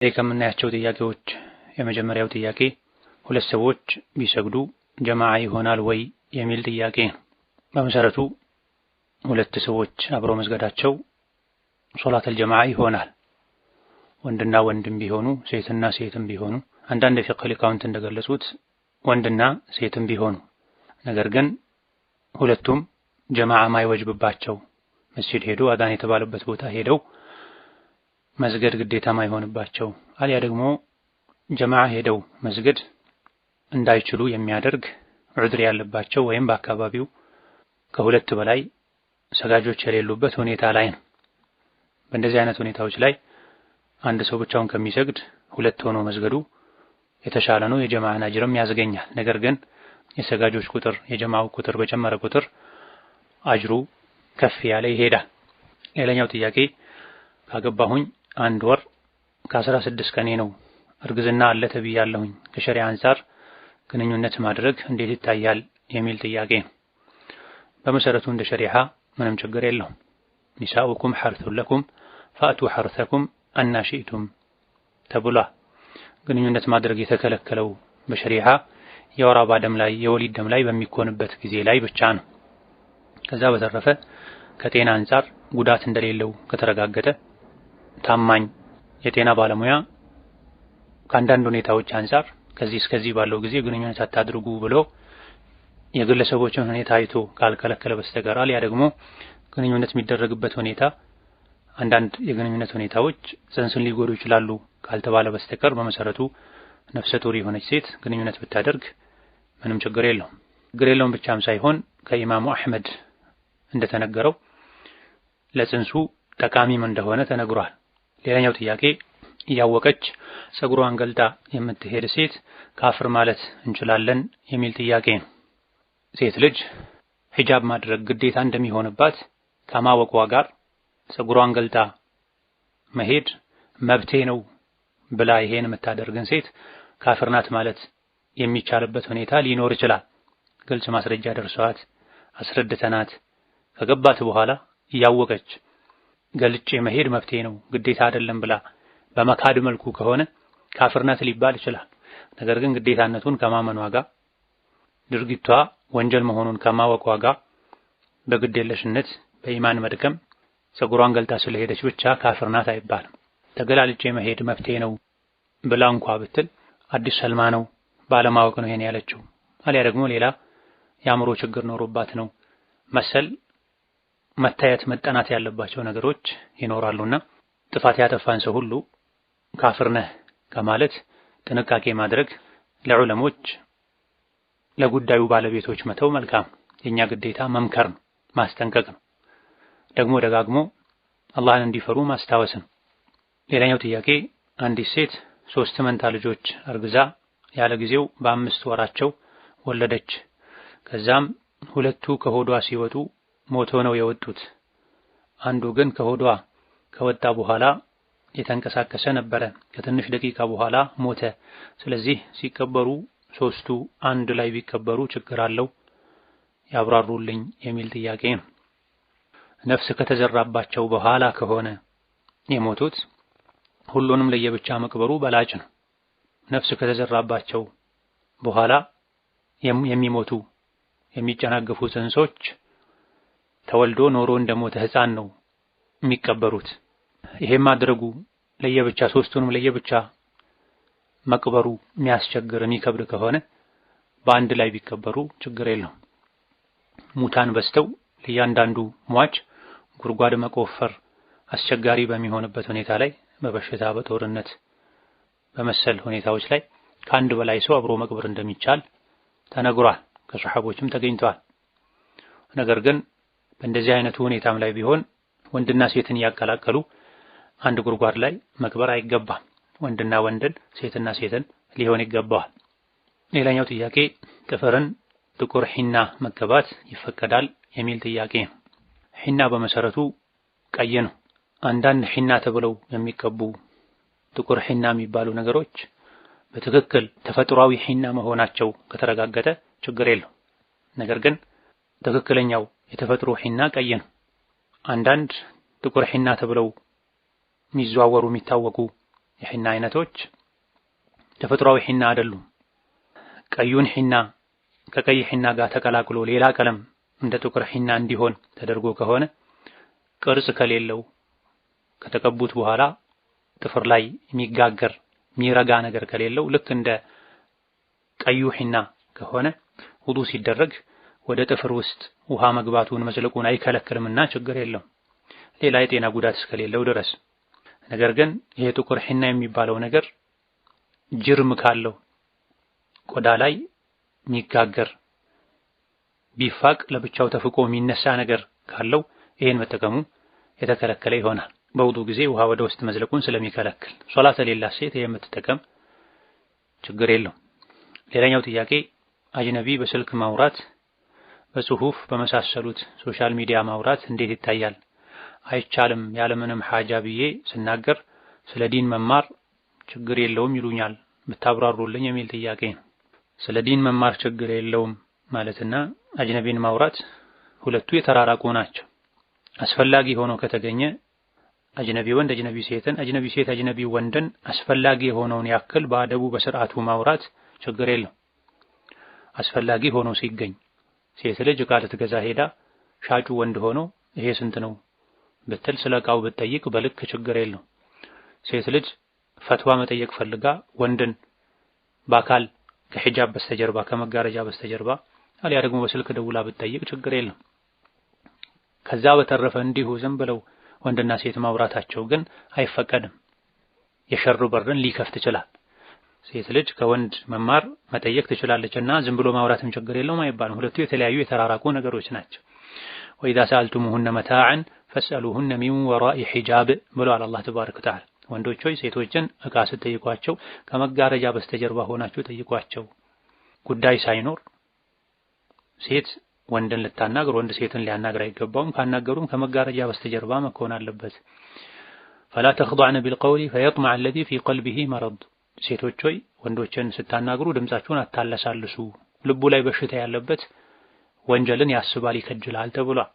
ከምናያቸው ጥያቄዎች የመጀመሪያው ጥያቄ ሁለት ሰዎች ቢሰግዱ ጀማዓ ይሆናል ወይ የሚል ጥያቄ ነው። በመሰረቱ ሁለት ሰዎች አብረው መስገዳቸው ሶላተል ጀማዓ ይሆናል። ወንድና ወንድም ቢሆኑ ሴትና ሴትም ቢሆኑ፣ አንዳንድ የፊቅህ ሊቃውንት እንደገለጹት ወንድና ሴትም ቢሆኑ፣ ነገር ግን ሁለቱም ጀማዓ ማይወጅብባቸው፣ መስጂድ ሄዶ አዛን የተባለበት ቦታ ሄደው መስገድ ግዴታ ማይሆንባቸው፣ አልያ ደግሞ ጀማዓ ሄደው መስገድ እንዳይችሉ የሚያደርግ ዑድር ያለባቸው ወይም በአካባቢው ከሁለት በላይ ሰጋጆች የሌሉበት ሁኔታ ላይ ነው። በእንደዚህ አይነት ሁኔታዎች ላይ አንድ ሰው ብቻውን ከሚሰግድ ሁለት ሆኖ መስገዱ የተሻለ ነው፣ የጀማዓን አጅርም ያስገኛል። ነገር ግን የሰጋጆች ቁጥር የጀማዓው ቁጥር በጨመረ ቁጥር አጅሩ ከፍ ያለ ይሄዳል። ሌላኛው ጥያቄ ካገባሁኝ 1 ወር ከ16 ቀኔ ነው፣ እርግዝና አለ ተብያለሁኝ፣ ከሸሪዓ አንፃር ግንኙነት ማድረግ እንዴት ይታያል የሚል ጥያቄ ነው። በመሰረቱ እንደ ሸሪዓ ምንም ችግር የለውም። ኒሳኡኩም ሐርሱን ለኩም ፈአቱ ሐርሰኩም አና ሺእቱም ተብሏል። ግንኙነት ማድረግ የተከለከለው በሸሪዓ የወር አበባ ደም ላይ የወሊድ ደም ላይ በሚኮንበት ጊዜ ላይ ብቻ ነው። ከዛ በተረፈ ከጤና አንፃር ጉዳት እንደሌለው ከተረጋገጠ ታማኝ የጤና ባለሙያ ከአንዳንድ ሁኔታዎች አንፃር ከዚህ እስከዚህ ባለው ጊዜ ግንኙነት አታድርጉ ብሎ የግለሰቦችን ሁኔታ አይቶ ካልከለከለ በስተቀር፣ አልያ ደግሞ ግንኙነት የሚደረግበት ሁኔታ አንዳንድ የግንኙነት ሁኔታዎች ጽንስን ሊጎዱ ይችላሉ ካልተባለ በስተቀር በመሰረቱ ነፍሰ ጡር የሆነች ሴት ግንኙነት ብታደርግ ምንም ችግር የለውም። ችግር የለውም ብቻም ሳይሆን ከኢማሙ አህመድ እንደተነገረው ለጽንሱ ጠቃሚም እንደሆነ ተነግሯል። ሌላኛው ጥያቄ እያወቀች ፀጉሯን ገልጣ የምትሄድ ሴት ካፍር ማለት እንችላለን የሚል ጥያቄ ነው። ሴት ልጅ ሂጃብ ማድረግ ግዴታ እንደሚሆንባት ከማወቋ ጋር ፀጉሯን ገልጣ መሄድ መብቴ ነው ብላ ይሄን የምታደርግን ሴት ካፍር ናት ማለት የሚቻልበት ሁኔታ ሊኖር ይችላል። ግልጽ ማስረጃ ደርሷት አስረድተናት ከገባት በኋላ እያወቀች ገልጬ መሄድ መብቴ ነው ግዴታ አይደለም ብላ በመካድ መልኩ ከሆነ ካፍር ናት ሊባል ይችላል። ነገር ግን ግዴታነቱን ከማመኗ ጋር፣ ድርጊቷ ወንጀል መሆኑን ከማወቋ ጋር፣ በግዴለሽነት በኢማን መድከም ፀጉሯን ገልጣ ስለሄደች ብቻ ካፍር ናት አይባልም። ተገላልጬ መሄድ መብቴ ነው ብላ እንኳ ብትል አዲስ ሰልማ ነው፣ ባለማወቅ ነው ይሄን ያለችው፣ አሊያ ደግሞ ሌላ የአእምሮ ችግር ኖሮባት ነው መሰል መታየት መጠናት ያለባቸው ነገሮች ይኖራሉና ጥፋት ያጠፋን ሰው ሁሉ ካፍር ነህ ከማለት ጥንቃቄ ማድረግ ለዑለሞች ለጉዳዩ ባለቤቶች መተው መልካም። የኛ ግዴታ መምከር ነው፣ ማስጠንቀቅ ነው። ደግሞ ደጋግሞ አላህን እንዲፈሩ ማስታወስ ነው። ሌላኛው ጥያቄ አንዲት ሴት 3 መንታ ልጆች አርግዛ ያለ ጊዜው በ5 ወራቸው ወለደች። ከዛም ሁለቱ ከሆዷ ሲወጡ ሞቶ ነው የወጡት። አንዱ ግን ከሆዷ ከወጣ በኋላ የተንቀሳቀሰ ነበረ። ከትንሽ ደቂቃ በኋላ ሞተ። ስለዚህ ሲቀበሩ 3ቱ አንድ ላይ ቢቀበሩ ችግር አለው ያብራሩልኝ የሚል ጥያቄ ነው። ነፍስ ከተዘራባቸው በኋላ ከሆነ የሞቱት ሁሉንም ለየብቻ መቅበሩ በላጭ ነው። ነፍስ ከተዘራባቸው በኋላ የሚሞቱ የሚጨናገፉ ጽንሶች ተወልዶ ኖሮ እንደሞተ ህፃን ነው የሚቀበሩት። ይሄም ማድረጉ ለየብቻ 3ቱንም ለየብቻ መቅበሩ የሚያስቸግር የሚከብድ ከሆነ በአንድ ላይ ቢቀበሩ ችግር የለውም። ሙታን በዝተው ለእያንዳንዱ ሟች ጉድጓድ መቆፈር አስቸጋሪ በሚሆንበት ሁኔታ ላይ በበሽታ በጦርነት በመሰል ሁኔታዎች ላይ ከአንድ በላይ ሰው አብሮ መቅበር እንደሚቻል ተነግሯል፣ ከሰሃቦችም ተገኝተዋል። ነገር ግን በእንደዚህ አይነቱ ሁኔታም ላይ ቢሆን ወንድና ሴትን እያቀላቀሉ አንድ ጉድጓድ ላይ መቅበር አይገባም። ወንድና ወንድን ሴትና ሴትን ሊሆን ይገባዋል። ሌላኛው ጥያቄ ጥፍርን ጥቁር ሂና መቀባት ይፈቀዳል የሚል ጥያቄ ነው። ሂና በመሰረቱ ቀይ ነው። አንዳንድ ሂና ተብለው የሚቀቡ ጥቁር ሂና የሚባሉ ነገሮች በትክክል ተፈጥሯዊ ሂና መሆናቸው ከተረጋገጠ ችግር የለውም። ነገር ግን ትክክለኛው የተፈጥሮ ሂና ቀይ ነው። አንዳንድ ጥቁር ሂና ተብለው የሚዘዋወሩ የሚታወቁ የሒና አይነቶች ተፈጥሯዊ ሒና አይደሉም። ቀዩን ሒና ከቀይ ሒና ጋር ተቀላቅሎ ሌላ ቀለም እንደ ጥቁር ሒና እንዲሆን ተደርጎ ከሆነ ቅርጽ ከሌለው ከተቀቡት በኋላ ጥፍር ላይ የሚጋገር የሚረጋ ነገር ከሌለው ልክ እንደ ቀዩ ሒና ከሆነ ውዱ ሲደረግ ወደ ጥፍር ውስጥ ውሃ መግባቱን መዝለቁን አይከለክልምና ችግር የለውም፣ ሌላ የጤና ጉዳት እስከሌለው ድረስ። ነገር ግን ይሄ ጥቁር ሒና የሚባለው ነገር ጅርም ካለው ቆዳ ላይ የሚጋገር ቢፋቅ ለብቻው ተፍቆ የሚነሳ ነገር ካለው ይሄን መጠቀሙ የተከለከለ ይሆናል። በውዱ ጊዜ ውሃ ወደ ውስጥ መዝለቁን ስለሚከለክል ሶላት የሌላት ሴት ይሄን የምትጠቀም ችግር የለውም። ሌላኛው ጥያቄ አጅነቢ በስልክ ማውራት፣ በጽሁፍ በመሳሰሉት social media ማውራት እንዴት ይታያል? አይቻልም ያለምንም ሐጃ ብዬ ስናገር ስለ ዲን መማር ችግር የለውም ይሉኛል፣ ብታብራሩልኝ የሚል ጥያቄ ነው። ስለ ዲን መማር ችግር የለውም ማለትና አጅነቢን ማውራት ሁለቱ የተራራቁ ናቸው። አስፈላጊ ሆኖ ከተገኘ አጅነቢ ወንድ አጅነቢ ሴትን፣ አጅነቢ ሴት አጅነቢ ወንድን አስፈላጊ የሆነውን ያክል በአደቡ በስርዓቱ ማውራት ችግር የለውም። አስፈላጊ ሆኖ ሲገኝ ሴት ልጅ ዕቃ ልትገዛ ሄዳ ሻጩ ወንድ ሆኖ ይሄ ስንት ነው ብትል ስለ ዕቃው ብትጠይቅ በልክ ችግር የለውም። ሴት ልጅ ፈትዋ መጠየቅ ፈልጋ ወንድን በአካል ከሂጃብ በስተጀርባ ከመጋረጃ በስተጀርባ አሊያ ደግሞ በስልክ ደውላ ብትጠይቅ ችግር የለም። ከዛ በተረፈ እንዲሁ ዝም ብለው ወንድና ሴት ማውራታቸው ግን አይፈቀድም። የሸሩ በርን ሊከፍት ይችላል። ሴት ልጅ ከወንድ መማር መጠየቅ ትችላለችና ዝም ብሎ ማውራትም ችግር የለውም አይባልም። ሁለቱ የተለያዩ የተራራቁ ነገሮች ናቸው። وإذا سألتموهن متاعا فاسألوهن من وراء حجاب ብለዋል አላህ تبارك وتعالى። ወንዶች ሆይ ሴቶችን ዕቃ ስትጠይቋቸው ከመጋረጃ በስተጀርባ ሆናችሁ ጠይቋቸው። ጉዳይ ሳይኖር ሴት ወንድን ልታናግር፣ ወንድ ሴትን ሊያናግር አይገባውም። ካናገሩም ከመጋረጃ በስተጀርባ መሆን አለበት። فلا تخضعن بالقول فيطمع الذي في قلبه مرض። ሴቶች ሆይ ወንዶችን ስታናግሩ ድምጻችሁን አታለሳልሱ፣ ልቡ ላይ በሽታ ያለበት ወንጀልን ያስባል ይከጅላል ተብሏል።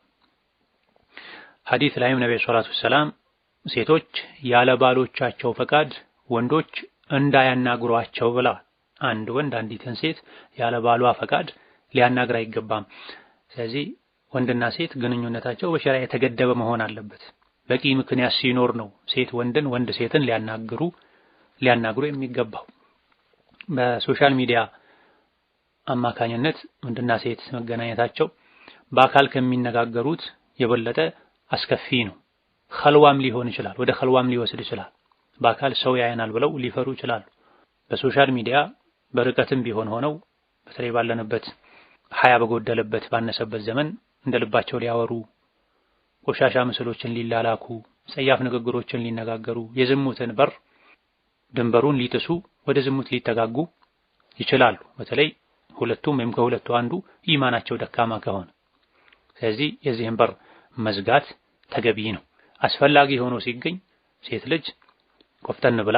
ሐዲስ ላይም ነብዩ ሰለላሁ ዐለይሂ ወሰለም ሴቶች ያለ ባሎቻቸው ፈቃድ ወንዶች እንዳያናግሯቸው ብለዋል። አንድ ወንድ አንዲትን ሴት ያለ ባሏ ፈቃድ ሊያናግር አይገባም። ስለዚህ ወንድና ሴት ግንኙነታቸው በሸሪዓ የተገደበ መሆን አለበት። በቂ ምክንያት ሲኖር ነው ሴት ወንድን፣ ወንድ ሴትን ሊያናግሩ የሚገባው። በ social media አማካኝነት ወንድና ሴት መገናኘታቸው በአካል ከሚነጋገሩት የበለጠ አስከፊ ነው። ኸልዋም ሊሆን ይችላል፣ ወደ ኸልዋም ሊወስድ ይችላል። በአካል ሰው ያየናል ብለው ሊፈሩ ይችላሉ። በ social media በርቀትም ቢሆን ሆነው በተለይ ባለንበት ሀያ በጎደለበት ባነሰበት ዘመን እንደ ልባቸው ሊያወሩ፣ ቆሻሻ ምስሎችን ሊላላኩ፣ ጸያፍ ንግግሮችን ሊነጋገሩ፣ የዝሙትን በር ድንበሩን ሊጥሱ ወደ ዝሙት ሊጠጋጉ ይችላሉ። በተለይ ሁለቱም ወይም ከሁለቱ አንዱ ኢማናቸው ደካማ ከሆነ። ስለዚህ የዚህን በር መዝጋት ተገቢ ነው። አስፈላጊ ሆኖ ሲገኝ ሴት ልጅ ቆፍጠን ብላ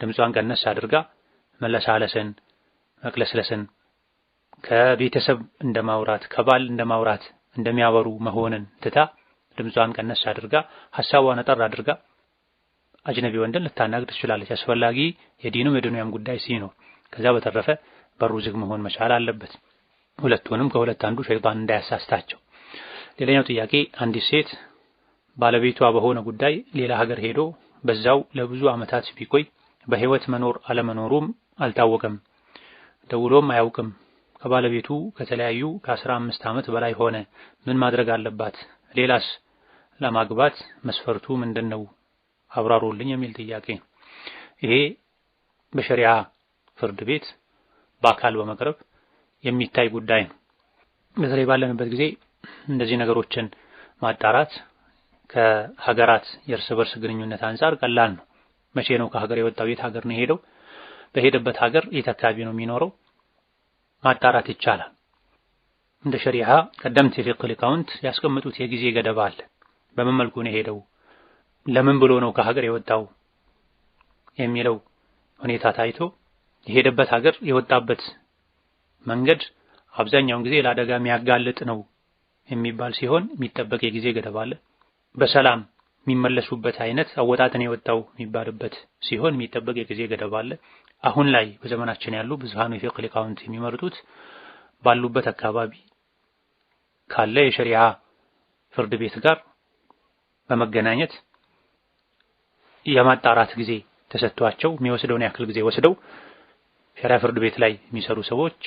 ድምጿን ቀነስ አድርጋ መለሳለስን፣ መቅለስለስን ከቤተሰብ እንደማውራት ከባል እንደማውራት እንደሚያወሩ መሆንን ትታ ድምጿን ቀነስ አድርጋ ሐሳቧን አጠር አድርጋ አጅነቢ ወንድን ልታናግር ትችላለች፣ አስፈላጊ የዲኑም የዱንያም ጉዳይ ሲኖር። ከዛ በተረፈ በሩ ዝግ መሆን መቻል አለበት። ሁለቱንም ከሁለት አንዱ ሸይጣን እንዳያሳስታቸው። ሌላኛው ጥያቄ አንዲት ሴት ባለቤቷ በሆነ ጉዳይ ሌላ ሀገር ሄዶ በዛው ለብዙ ዓመታት ቢቆይ በህይወት መኖር አለመኖሩም አልታወቀም፣ ደውሎም አያውቅም። ከባለቤቱ ከተለያዩ ከ15 ዓመት በላይ ሆነ። ምን ማድረግ አለባት? ሌላስ ለማግባት መስፈርቱ ምንድነው? አብራሩልኝ የሚል ጥያቄ። ይሄ በሸሪዓ ፍርድ ቤት በአካል በመቅረብ የሚታይ ጉዳይ ነው። በተለይ ባለንበት ጊዜ እንደዚህ ነገሮችን ማጣራት ከሀገራት የእርስ በርስ ግንኙነት አንፃር ቀላል ነው። መቼ ነው ከሀገር የወጣው? የት ሀገር ነው የሄደው? በሄደበት ሀገር የት አካባቢ ነው የሚኖረው? ማጣራት ይቻላል። እንደ ሸሪዓ ቀደምት የፊቅህ ሊቃውንት ያስቀመጡት የጊዜ ገደብ አለ። በምን መልኩ ነው የሄደው? ለምን ብሎ ነው ከሀገር የወጣው የሚለው ሁኔታ ታይቶ የሄደበት ሀገር የወጣበት መንገድ አብዛኛውን ጊዜ ለአደጋ የሚያጋልጥ ነው የሚባል ሲሆን የሚጠበቅ የጊዜ ገደብ አለ። በሰላም የሚመለሱበት አይነት አወጣጥን የወጣው የሚባልበት ሲሆን የሚጠበቅ የጊዜ ገደብ አለ። አሁን ላይ በዘመናችን ያሉ ብዙሃኑ የፊቅህ ሊቃውንት የሚመርጡት ባሉበት አካባቢ ካለ የሸሪዓ ፍርድ ቤት ጋር በመገናኘት የማጣራት ጊዜ ተሰጥቷቸው የሚወስደውን ያክል ጊዜ ወስደው ሸሪዓ ፍርድ ቤት ላይ የሚሰሩ ሰዎች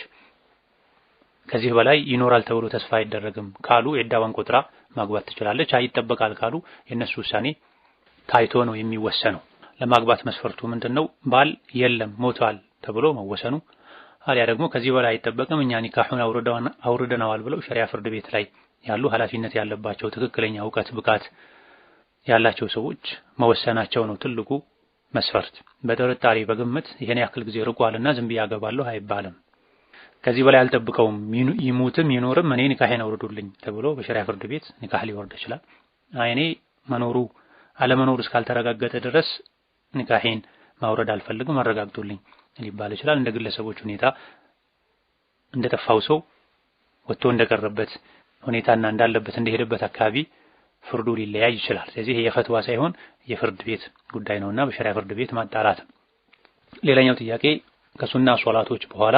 ከዚህ በላይ ይኖራል ተብሎ ተስፋ አይደረግም ካሉ ዒዳዋን ቆጥራ ማግባት ትችላለች። አይጠበቃል ካሉ የነሱ ውሳኔ ታይቶ ነው የሚወሰነው። ለማግባት መስፈርቱ ምንድነው? ባል የለም ሞቷል ተብሎ መወሰኑ፣ አሊያ ደግሞ ከዚህ በላይ አይጠበቅም እኛ ኒካሁን አውርደናዋል ብለው ሸሪዓ ፍርድ ቤት ላይ ያሉ ኃላፊነት ያለባቸው ትክክለኛ እውቀት ብቃት ያላቸው ሰዎች መወሰናቸው ነው ትልቁ መስፈርት። በጥርጣሬ በግምት ይሄን ያክል ጊዜ ርቋልና ዝም ብዬ አገባለሁ አይባልም። ከዚህ በላይ አልጠብቀውም ይሙትም ይኖርም እኔ ኒካሄን አውርዱልኝ ተብሎ በሸሪዓ ፍርድ ቤት ኒካህ ሊወርድ ይችላል። አይ እኔ መኖሩ አለመኖሩ እስካልተረጋገጠ ድረስ ኒካሄን ማውረድ አልፈልግም አረጋግጡልኝ ሊባል ይችላል። እንደ ግለሰቦች ሁኔታ እንደጠፋው ሰው ወጥቶ እንደቀረበት ሁኔታና እንዳለበት እንደሄደበት አካባቢ ፍርዱ ሊለያይ ይችላል። ስለዚህ የፈትዋ ሳይሆን የፍርድ ቤት ጉዳይ ነውና በሸሪዓ ፍርድ ቤት ማጣራት። ሌላኛው ጥያቄ ከሱና ሶላቶች በኋላ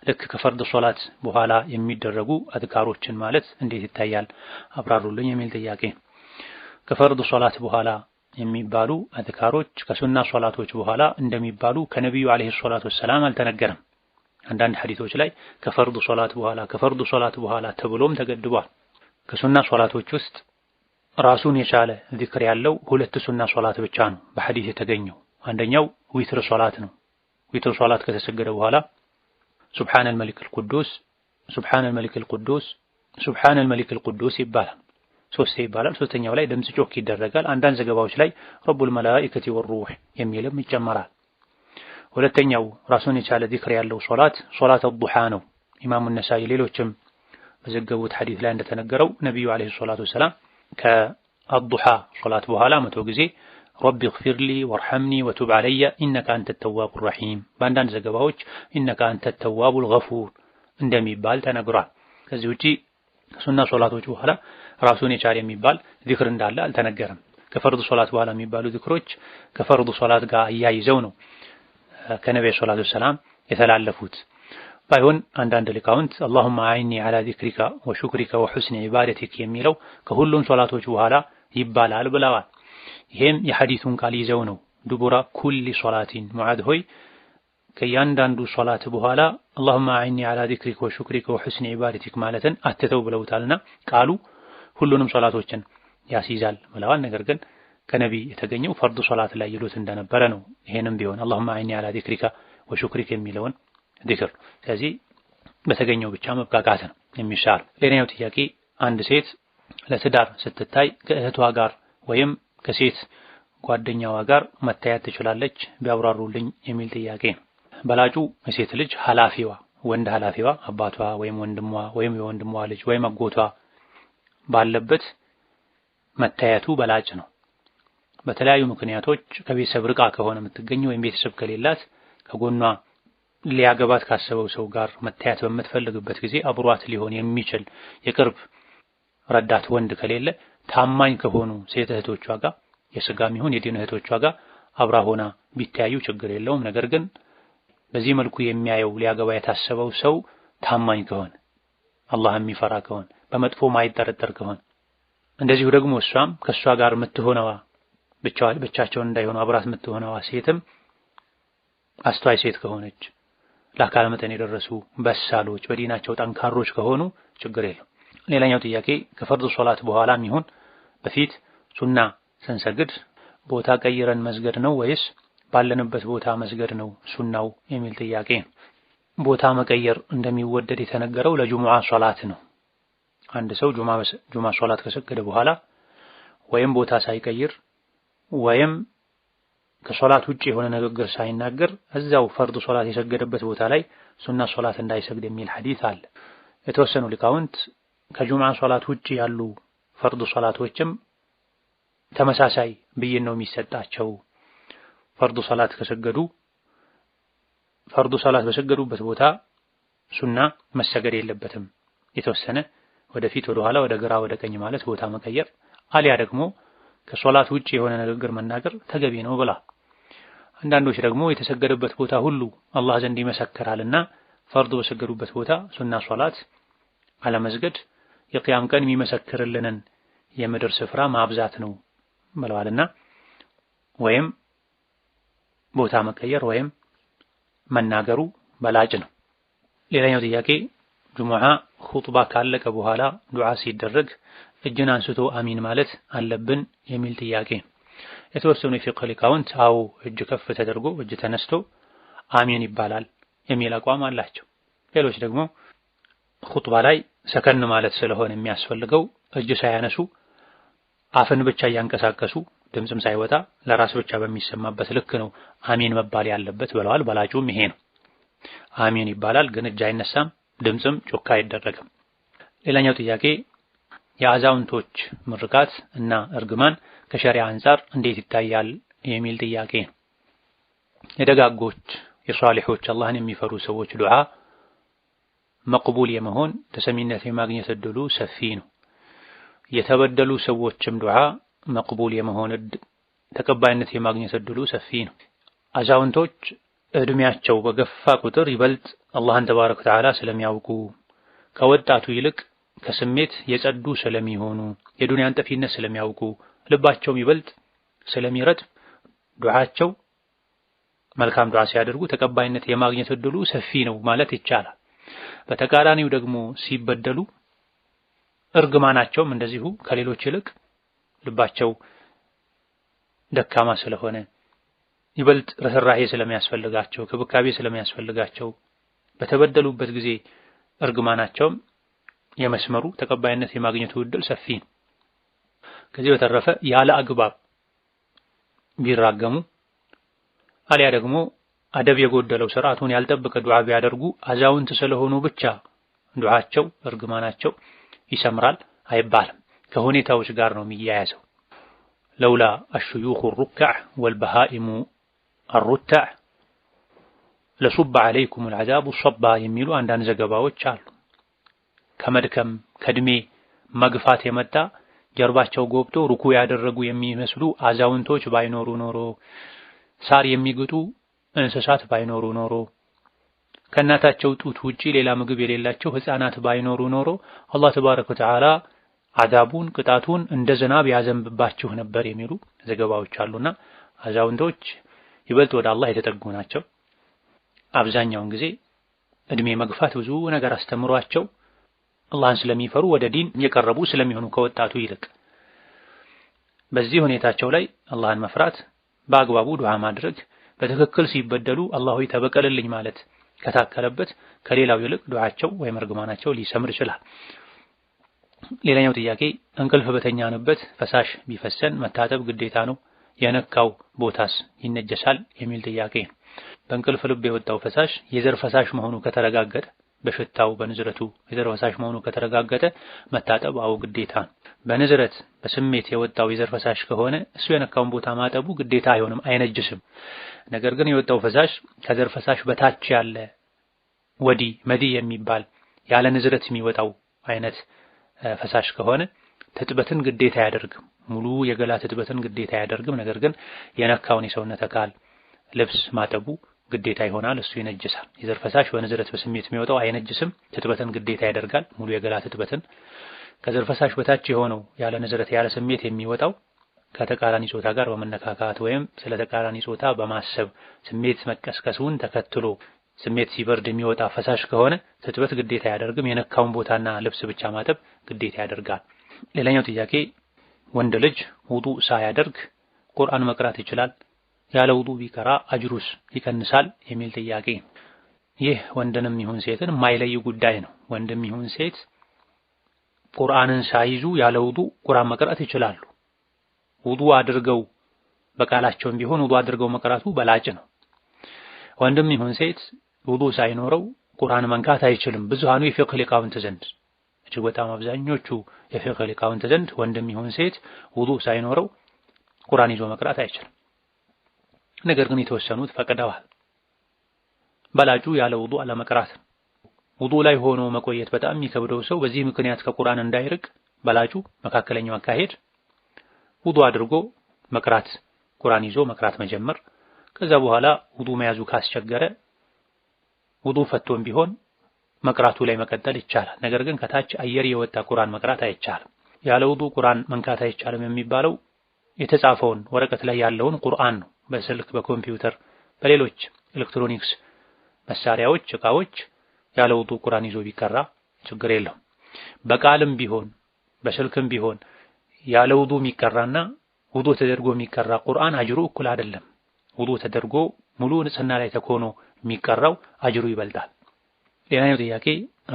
ልክ ከፈርድ ሶላት በኋላ የሚደረጉ አዝካሮችን ማለት እንዴት ይታያል አብራሩልኝ የሚል ጥያቄ። ከፈርድ ሶላት በኋላ የሚባሉ አዝካሮች ከሱና ሶላቶች በኋላ እንደሚባሉ ከነቢዩ عليه الصلاة والسلام አልተነገረም። አንዳንድ ሐዲሶች ላይ ከፈርድ ሶላት በኋላ ከፈርድ ሶላት በኋላ ተብሎም ተገድቧል። ከሱና ሶላቶች ውስጥ ራሱን የቻለ ዚክር ያለው ሁለት ሱና ሶላት ብቻ ነው በሐዲስ የተገኘው። አንደኛው ዊትር ሶላት ነው። ዊትር ሶላት ከተሰገደ በኋላ سبحان الملك القدوس سبحان الملك القدوس سبحان الملك القدوس ይባላል። ሶስቴ ይባላል። ሶስተኛው ላይ ድምጽ ጮክ ይደረጋል። አንዳንድ ዘገባዎች ላይ رب الملائكة والروح የሚልም ይጨመራል። ሁለተኛው ራሱን የቻለ ዚክር ያለው ሶላት ሶላት ዱሃ ነው። ኢማሙ ነሳኢ ሌሎችም በዘገቡት ሐዲስ ላይ እንደተነገረው ነቢዩ عليه الصلاة والسلام ከአዱሃ ሶላት በኋላ 100 ጊዜ رب اغفر لي وارحمني وتب علي إنك أنت التواب الرحيم፣ በአንዳንድ ዘገባዎች إنك أنت التواب الغفور እንደሚባል ተነግሯል። ከዚህ ውጪ ከሱና ሶላቶች በኋላ ራሱን የቻለ የሚባል ዚክር እንዳለ አልተነገረም። ከፈርድ ሶላት በኋላ የሚባሉ ዚክሮች ከፈርድ ሶላት ጋር አያይዘው ነው ከነቢዩ الصلاة والسلام የተላለፉት። ባይሆን አንዳንድ ሊቃውንት اللهم أعني على ذكرك وشكرك وحسن عبادتك የሚለው ከሁሉም ሶላቶች በኋላ ይባላል ብለዋል። ይሄም የሐዲሱን ቃል ይዘው ነው። دبر كل صلاة ሙዓዝ ሆይ ከእያንዳንዱ ሶላት በኋላ اللهم أعني على ذكرك وشكرك وحسن عبادتك ማለትን አትተው ብለውታልና ቃሉ ሁሉንም ሶላቶችን ያስይዛል ብለዋል። ነገር ግን ከነቢ የተገኘው ፈርድ ሶላት ላይ ይሉት እንደነበረ ነው። ይሄንም ቢሆን اللهم أعني على ذكرك وشكرك የሚለውን ዚክር። ስለዚህ በተገኘው ብቻ መብቃቃት ነው የሚሻል። ሌላኛው ጥያቄ አንድ ሴት ለትዳር ስትታይ ከእህቷ ጋር ወይም ከሴት ጓደኛዋ ጋር መታየት ትችላለች ቢያብራሩልኝ የሚል ጥያቄ ነው። በላጩ የሴት ልጅ ኃላፊዋ ወንድ ኃላፊዋ አባቷ ወይም ወንድሟ ወይም የወንድሟ ልጅ ወይም አጎቷ ባለበት መታየቱ በላጭ ነው። በተለያዩ ምክንያቶች ከቤተሰብ ርቃ ከሆነ የምትገኘው ወይም ቤተሰብ ከሌላት ከጎኗ ሊያገባት ካሰበው ሰው ጋር መታየት በምትፈልግበት ጊዜ አብሯት ሊሆን የሚችል የቅርብ ረዳት ወንድ ከሌለ ታማኝ ከሆኑ ሴት እህቶቿ ጋር የስጋም ይሁን የዲን እህቶቿ ጋር አብራ ሆና ቢታያዩ ችግር የለውም። ነገር ግን በዚህ መልኩ የሚያየው ሊያገባ የታሰበው ሰው ታማኝ ከሆነ አላህ የሚፈራ ከሆነ በመጥፎ ማይጠረጠር ከሆነ እንደዚሁ ደግሞ እሷም ከእሷ ጋር የምትሆነዋ ብቻቸውን እንዳይሆኑ አብራት የምትሆነዋ ሴትም አስተዋይ ሴት ከሆነች ለአካለ መጠን የደረሱ በሳሎች በዲናቸው ጠንካሮች ከሆኑ ችግር የለም። ሌላኛው ጥያቄ ከፈርድ ሶላት በኋላም ይሁን በፊት ሱና ስንሰግድ ቦታ ቀይረን መስገድ ነው ወይስ ባለንበት ቦታ መስገድ ነው ሱናው የሚል ጥያቄ። ቦታ መቀየር እንደሚወደድ የተነገረው ለጁሙዓ ሶላት ነው። አንድ ሰው ጁሙዓ ሶላት ከሰገደ በኋላ ወይም ቦታ ሳይቀይር ወይም ከሶላት ውጪ የሆነ ንግግር ሳይናገር እዛው ፈርድ ሶላት የሰገደበት ቦታ ላይ ሱና ሶላት እንዳይሰግድ የሚል ሐዲስ አለ። የተወሰኑ ሊቃውንት ከጁሙዓ ሶላት ውጪ ያሉ ፈርድ ሶላቶችም ተመሳሳይ ብይን ነው የሚሰጣቸው። ፈርድ ሶላት ከሰገዱ ፈርድ ሶላት በሰገዱበት ቦታ ሱና መሰገድ የለበትም። የተወሰነ ወደፊት ወደ ኋላ ወደ ግራ ወደ ቀኝ ማለት ቦታ መቀየር አሊያ ደግሞ ከሶላት ውጭ የሆነ ንግግር መናገር ተገቢ ነው ብላ። አንዳንዶች ደግሞ የተሰገደበት ቦታ ሁሉ አላህ ዘንድ ይመሰክራልና ፈርድ በሰገዱበት ቦታ ሱና ሶላት አለመስገድ የቅያም ቀን የሚመሰክርልንን የምድር ስፍራ ማብዛት ነው ብለዋልና ወይም ቦታ መቀየር ወይም መናገሩ በላጭ ነው። ሌላኛው ጥያቄ ጁሙዓ ኹጥባ ካለቀ በኋላ ዱዓ ሲደረግ እጅን አንስቶ አሚን ማለት አለብን የሚል ጥያቄ። የተወሰኑ የፊቅህ ሊቃውንት አዎ እጅ ከፍ ተደርጎ እጅ ተነስቶ አሚን ይባላል የሚል አቋም አላቸው። ሌሎች ደግሞ ኹጥባ ላይ ሰከን ማለት ስለሆነ የሚያስፈልገው እጅ ሳያነሱ አፍን ብቻ እያንቀሳቀሱ ድምፅም ሳይወጣ ለራስ ብቻ በሚሰማበት ልክ ነው አሚን መባል ያለበት ብለዋል። በላጩም ይሄ ነው። አሚን ይባላል፣ ግን እጅ አይነሳም፣ ድምፅም ጮካ አይደረግም። ሌላኛው ጥያቄ የአዛውንቶች ምርቃት እና እርግማን ከሸሪዓ አንፃር እንዴት ይታያል የሚል ጥያቄ ነው። የደጋጎች የሷሊሖች አላህን የሚፈሩ ሰዎች ዱዓ መቅቡል የመሆን ተሰሚነት የማግኘት እድሉ ሰፊ ነው። የተበደሉ ሰዎችም ዱዓ መቅቡል የመሆን ተቀባይነት የማግኘት እድሉ ሰፊ ነው። አዛውንቶች እድሜያቸው በገፋ ቁጥር ይበልጥ አላህን ተባረከ ወተዓላ ስለሚያውቁ ከወጣቱ ይልቅ ከስሜት የጸዱ ስለሚሆኑ የዱንያን ጠፊነት ስለሚያውቁ ልባቸውም ይበልጥ ስለሚረጥብ ዱዓቸው መልካም ዱዓ ሲያደርጉ ተቀባይነት የማግኘት እድሉ ሰፊ ነው ማለት ይቻላል። በተቃራኒው ደግሞ ሲበደሉ እርግማናቸውም እንደዚሁ ከሌሎች ይልቅ ልባቸው ደካማ ስለሆነ ይበልጥ ርህራሄ ስለሚያስፈልጋቸው ክብካቤ ስለሚያስፈልጋቸው በተበደሉበት ጊዜ እርግማናቸውም የመስመሩ ተቀባይነት የማግኘቱ እድል ሰፊ ነው። ከዚህ በተረፈ ያለ አግባብ ቢራገሙ አሊያ ደግሞ አደብ የጎደለው ስርዓቱን ያልጠበቀ ዱዓ ቢያደርጉ አዛውንት ስለሆኑ ብቻ ዱዓቸው እርግማናቸው ይሰምራል አይባልም። ከሁኔታዎች ጋር ነው የሚያያዘው። ለውላ አሽዩኹ ሩካዕ ወልበሃኢሙ አሩታዕ ለሱበ ዓለይኩም አልዓዛቡ ሶባ የሚሉ አንዳንድ ዘገባዎች አሉ። ከመድከም ከእድሜ መግፋት የመጣ ጀርባቸው ጎብጦ ሩኩ ያደረጉ የሚመስሉ አዛውንቶች ባይኖሩ ኖሮ፣ ሳር የሚግጡ እንስሳት ባይኖሩ ኖሮ፣ ከእናታቸው ጡት ውጪ ሌላ ምግብ የሌላቸው ሕፃናት ባይኖሩ ኖሮ አላህ ተባረከ ወተዓላ አዛቡን ቅጣቱን እንደ ዝናብ ያዘንብባችሁ ነበር የሚሉ ዘገባዎች አሉና አዛውንቶች ይበልጥ ወደ አላህ የተጠጉ ናቸው። አብዛኛውን ጊዜ እድሜ መግፋት ብዙ ነገር አስተምሯቸው አላህን ስለሚፈሩ ወደ ዲን የቀረቡ ስለሚሆኑ ከወጣቱ ይልቅ በዚህ ሁኔታቸው ላይ አላህን መፍራት፣ በአግባቡ ዱዓ ማድረግ፣ በትክክል ሲበደሉ አላህ ሆይ ተበቀልልኝ ማለት ከታከለበት ከሌላው ይልቅ ዱዓቸው ወይም እርግማናቸው ሊሰምር ይችላል። ሌላኛው ጥያቄ እንቅልፍ በተኛንበት ፈሳሽ ቢፈሰን መታጠብ ግዴታ ነው? የነካው ቦታስ ይነጀሳል? የሚል ጥያቄ ነው። በእንቅልፍ ልብ የወጣው ፈሳሽ የዘር ፈሳሽ መሆኑ ከተረጋገጠ በሽታው በንዝረቱ የዘር ፈሳሽ መሆኑ ከተረጋገጠ መታጠብ አዎ ግዴታ ነው። በንዝረት በስሜት የወጣው የዘር ፈሳሽ ከሆነ እሱ የነካውን ቦታ ማጠቡ ግዴታ አይሆንም፣ አይነጅስም። ነገር ግን የወጣው ፈሳሽ ከዘር ፈሳሽ በታች ያለ ወዲ መዲ የሚባል ያለ ንዝረት የሚወጣው አይነት ፈሳሽ ከሆነ ትጥበትን ግዴታ አያደርግም። ሙሉ የገላ ትጥበትን ግዴታ አያደርግም። ነገር ግን የነካውን የሰውነት አካል ልብስ ማጠቡ ግዴታ ይሆናል። እሱ ይነጅሳል። የዘር ፈሳሽ በንዝረት በስሜት የሚወጣው አይነጅስም። ትጥበትን ግዴታ ያደርጋል፣ ሙሉ የገላ ትጥበትን። ከዘር ፈሳሽ በታች የሆነው ያለ ንዝረት ያለ ስሜት የሚወጣው ከተቃራኒ ጾታ ጋር በመነካካት ወይም ስለ ተቃራኒ ጾታ በማሰብ ስሜት መቀስቀሱን ተከትሎ ስሜት ሲበርድ የሚወጣ ፈሳሽ ከሆነ ትጥበት ግዴታ አያደርግም። የነካውን ቦታና ልብስ ብቻ ማጠብ ግዴታ ያደርጋል። ሌላኛው ጥያቄ ወንድ ልጅ ውዱእ ሳያደርግ ቁርአን መቅራት ይችላል? ያለ ውዱእ ቢቀራ አጅሩስ ይቀንሳል? የሚል ጥያቄ። ይህ ወንድንም ይሁን ሴትን የማይለይ ጉዳይ ነው። ወንድም ይሁን ሴት ቁርአንን ሳይዙ ያለ ውዱእ ቁርአን መቅራት ይችላሉ። ውዱእ አድርገው በቃላቸውም ቢሆን ውዱእ አድርገው መቅራቱ በላጭ ነው። ወንድም ይሁን ሴት ውዱእ ሳይኖረው ቁርአን መንካት አይችልም። ብዙሃኑ የፊቅህ ሊቃውንት ዘንድ እጅግ በጣም አብዛኞቹ የፊቅህ ሊቃውንት ዘንድ ወንድም ይሁን ሴት ውዱእ ሳይኖረው ቁርአን ይዞ መቅራት አይችልም። ነገር ግን የተወሰኑት ፈቅደዋል። በላጩ ያለ ውዱእ አለመቅራት። ውዱእ ላይ ሆኖ መቆየት በጣም የሚከብደው ሰው በዚህ ምክንያት ከቁርአን እንዳይርቅ በላጩ መካከለኛው አካሄድ ውዱ አድርጎ መቅራት፣ ቁርአን ይዞ መቅራት መጀመር። ከዛ በኋላ ውዱ መያዙ ካስቸገረ ውዱ ፈቶም ቢሆን መቅራቱ ላይ መቀጠል ይቻላል። ነገር ግን ከታች አየር የወጣ ቁርአን መቅራት አይቻልም። ያለ ውዱ ቁርአን መንካት አይቻልም የሚባለው የተጻፈውን ወረቀት ላይ ያለውን ቁርአን ነው። በስልክ፣ በኮምፒውተር፣ በሌሎች ኤሌክትሮኒክስ መሳሪያዎች፣ እቃዎች ያለ ውዱ ቁርአን ይዞ ቢቀራ ችግር የለውም። በቃልም ቢሆን በስልክም ቢሆን ያለ ውዱ የሚቀራና ውዱ ተደርጎ የሚቀራ ቁርአን አጅሩ እኩል አይደለም። ውዱ ተደርጎ ሙሉ ንጽህና ላይ ተኮኖ የሚቀራው አጅሩ ይበልጣል። ሌላኛው ጥያቄ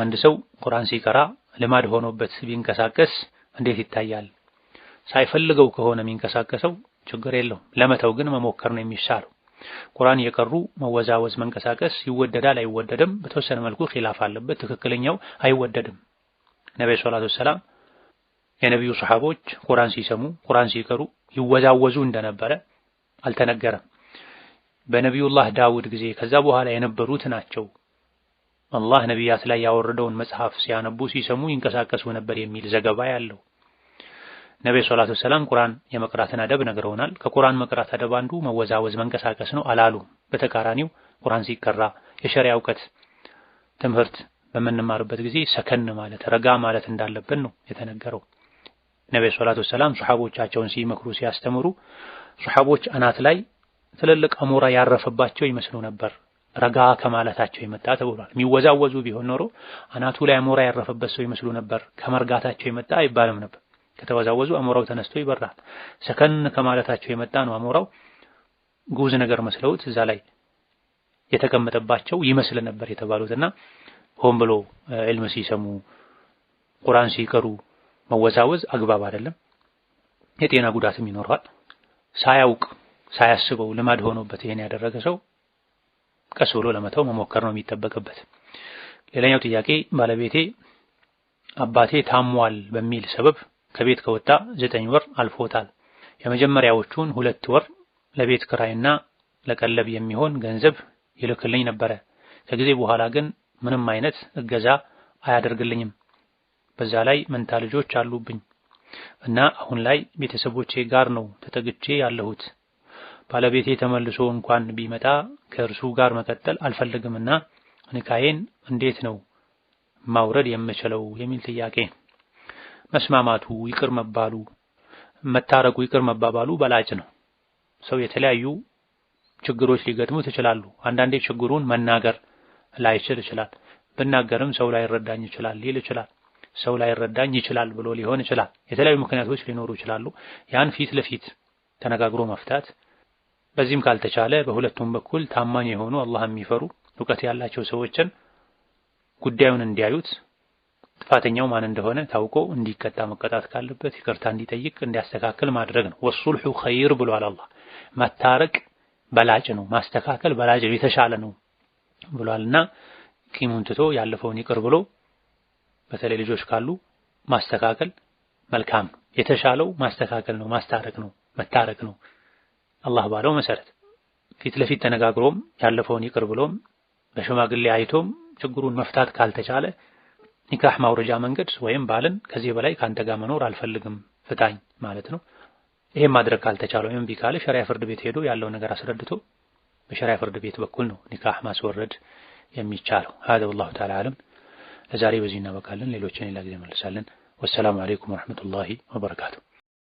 አንድ ሰው ቁርአን ሲቀራ ልማድ ሆኖበት ቢንቀሳቀስ እንዴት ይታያል? ሳይፈልገው ከሆነ የሚንቀሳቀሰው ችግር የለውም። ለመተው ግን መሞከር ነው የሚሻለው። ቁርአን የቀሩ መወዛወዝ፣ መንቀሳቀስ ይወደዳል አይወደድም? በተወሰነ መልኩ ኺላፍ አለበት። ትክክለኛው አይወደድም። ነብዩ ሰለላሁ ዐለይሂ ወሰለም የነብዩ ሰሃቦች ቁርአን ሲሰሙ ቁርአን ሲቀሩ ይወዛወዙ እንደነበረ አልተነገረም። በነቢዩላህ ዳውድ ጊዜ ከዛ በኋላ የነበሩት ናቸው አላህ ነቢያት ላይ ያወረደውን መጽሐፍ ሲያነቡ ሲሰሙ ይንቀሳቀሱ ነበር የሚል ዘገባ ያለው። ነብዩ ሰለላሁ ዐለይሂ ወሰለም ቁርአን የመቅራትን አደብ ነግረውናል። ከቁርአን መቅራት አደብ አንዱ መወዛወዝ መንቀሳቀስ ነው አላሉ። በተቃራኒው ቁርአን ሲቀራ የሸሪዓ እውቀት ትምህርት በምንማርበት ጊዜ ሰከን ማለት ረጋ ማለት እንዳለብን ነው የተነገረው። ነብዩ ሰለላሁ ዐለይሂ ወሰለም ሱሐቦቻቸውን ሲመክሩ ሲያስተምሩ ሱሐቦች አናት ላይ ትልልቅ አሞራ ያረፈባቸው ይመስሉ ነበር ረጋ ከማለታቸው የመጣ ተብሏል። የሚወዛወዙ ቢሆን ኖሮ አናቱ ላይ አሞራ ያረፈበት ሰው ይመስሉ ነበር፣ ከመርጋታቸው የመጣ አይባልም ነበር። ከተወዛወዙ አሞራው ተነስቶ ይበራል። ሰከን ከማለታቸው የመጣ ነው አሞራው ጉዝ ነገር መስለውት እዛ ላይ የተቀመጠባቸው ይመስል ነበር የተባሉትና ሆን ብሎ ዒልም ሲሰሙ ቁርአን ሲቀሩ መወዛወዝ አግባብ አይደለም። የጤና ጉዳትም ይኖረዋል። ሳያውቅ ሳያስበው ልማድ ሆኖበት ይሄን ያደረገ ሰው ቀስ ብሎ ለመተው መሞከር ነው የሚጠበቅበት። ሌላኛው ጥያቄ ባለቤቴ አባቴ ታሟል በሚል ሰበብ ከቤት ከወጣ 9 ወር አልፎታል። የመጀመሪያዎቹን 2 ወር ለቤት ክራይና ለቀለብ የሚሆን ገንዘብ ይልክልኝ ነበረ። ከጊዜ በኋላ ግን ምንም አይነት እገዛ አያደርግልኝም። በዛ ላይ መንታ ልጆች አሉብኝ እና አሁን ላይ ቤተሰቦቼ ጋር ነው ተጠግቼ ያለሁት። ባለቤቴ ተመልሶ እንኳን ቢመጣ ከእርሱ ጋር መቀጠል አልፈልግምና ኒካዬን እንዴት ነው ማውረድ የምችለው የሚል ጥያቄ። መስማማቱ ይቅር መባሉ መታረቁ ይቅር መባባሉ በላጭ ነው። ሰው የተለያዩ ችግሮች ሊገጥሙት ይችላሉ። አንዳንዴ ችግሩን መናገር ላይችል ይችላል። ብናገርም ሰው ላይረዳኝ ይችላል ሊል ይችላል። ሰው ላይረዳኝ ይችላል ብሎ ሊሆን ይችላል። የተለያዩ ምክንያቶች ሊኖሩ ይችላሉ። ያን ፊት ለፊት ተነጋግሮ መፍታት፣ በዚህም ካልተቻለ በሁለቱም በኩል ታማኝ የሆኑ አላህን የሚፈሩ እውቀት ያላቸው ሰዎችን ጉዳዩን እንዲያዩት ጥፋተኛው ማን እንደሆነ ታውቆ እንዲቀጣ መቀጣት ካለበት ይቅርታ እንዲጠይቅ እንዲያስተካክል ማድረግ ነው። ወሱልሁ ኸይር ብሏል አላህ። መታረቅ በላጭ ነው፣ ማስተካከል በላጭ ነው፣ የተሻለ ነው ብሏልና ቂሙን ትቶ ያለፈውን ይቅር ብሎ በተለይ ልጆች ካሉ ማስተካከል መልካም ነው። የተሻለው ማስተካከል ነው፣ ማስታረቅ ነው፣ መታረቅ ነው አላህ ባለው መሰረት። ፊት ለፊት ተነጋግሮም ያለፈውን ይቅር ብሎም በሽማግሌ አይቶም ችግሩን መፍታት ካልተቻለ ኒካህ ማውረጃ መንገድ ወይም ባልን ከዚህ በላይ ካንተ ጋር መኖር አልፈልግም ፍታኝ ማለት ነው። ይሄን ማድረግ ካልተቻለ ወይም እምቢ ካለ ሸሪዓ ፍርድ ቤት ሄዶ ያለው ነገር አስረድቶ በሸሪዓ ፍርድ ቤት በኩል ነው ኒካህ ማስወረድ የሚቻለው። هذا والله تعالى أعلم። ለዛሬ በዚህ እናበቃለን። ሌሎችን ሌላ ጊዜ መልሳለን። ወሰላሙ አለይኩም ወራህመቱላሂ ወበረካቱ።